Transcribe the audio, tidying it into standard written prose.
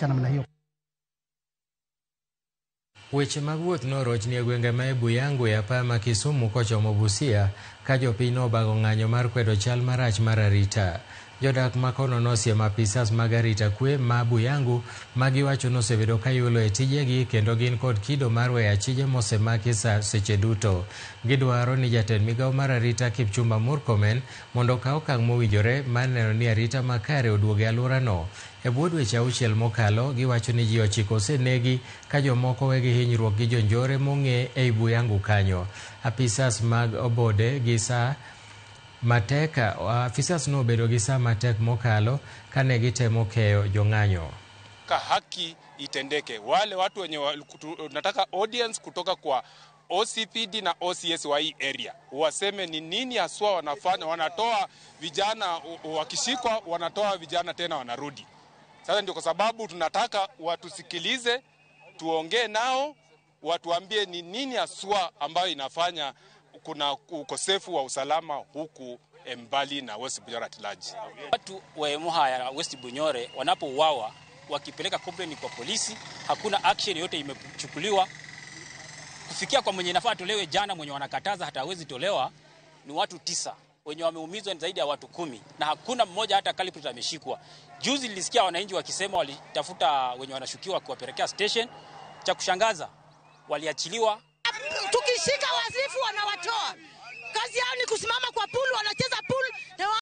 Namna hiyo. Weche mag wuoth norochni e gwenge ma Buyangu e apaya ma Kisumu kochomo Busia ka jopiny nobago ng'anyo mar kwedo chal marach mar arita. Jodak ma kono nosiemo apisas mag arita kwe ma Buyangu ma giwacho nosebedo ka yulo e tijegi kendo gin kod kido mar weyo achije mosemaki seche duto. Gidwaro ni jatend migao mar arita Kipchumba Murkomen mondo okaw okang' mowinjore mar neno ni arita makare oduogo e alworano. E bwo dweche 6 mokalo, giwacho ni ji 9 osenegi ka jomoko wegi hinyruok gi jonjore mong'e ei Buyangu kanyo. Apisas mag obode gi saa matek, afisas nobedo gi saa matek mokalo kane gitemo keyo jong'anyo. Ka haki itendeke. Wale watu wenye nataka audience kutoka kwa OCPD na OCS wa hii area waseme ni nini haswa wanafanya. Wanatoa vijana wakishikwa, wanatoa vijana tena wanarudi. Sasa ndio kwa sababu tunataka watusikilize, tuongee nao, watuambie ni nini haswa ambayo inafanya kuna ukosefu wa usalama huku Mbali na West Bunyore at large. Watu wa Emuhaya ya West Bunyore wanapouawa wakipeleka complaint kwa polisi, hakuna action yote imechukuliwa. Kufikia kwa mwenye nafaa tolewe jana, mwenye wanakataza hata hawezi tolewa, ni watu 9. Wenye wameumizwa ni zaidi ya watu 10 na hakuna mmoja hata culprit ameshikwa. Juzi nilisikia wananchi wakisema walitafuta wenye wanashukiwa kuwapelekea station. Cha kushangaza waliachiliwa. Tukishika wazirifu wanawatoa. Kazi yao ni kusimama kwa pulu, wanacheza.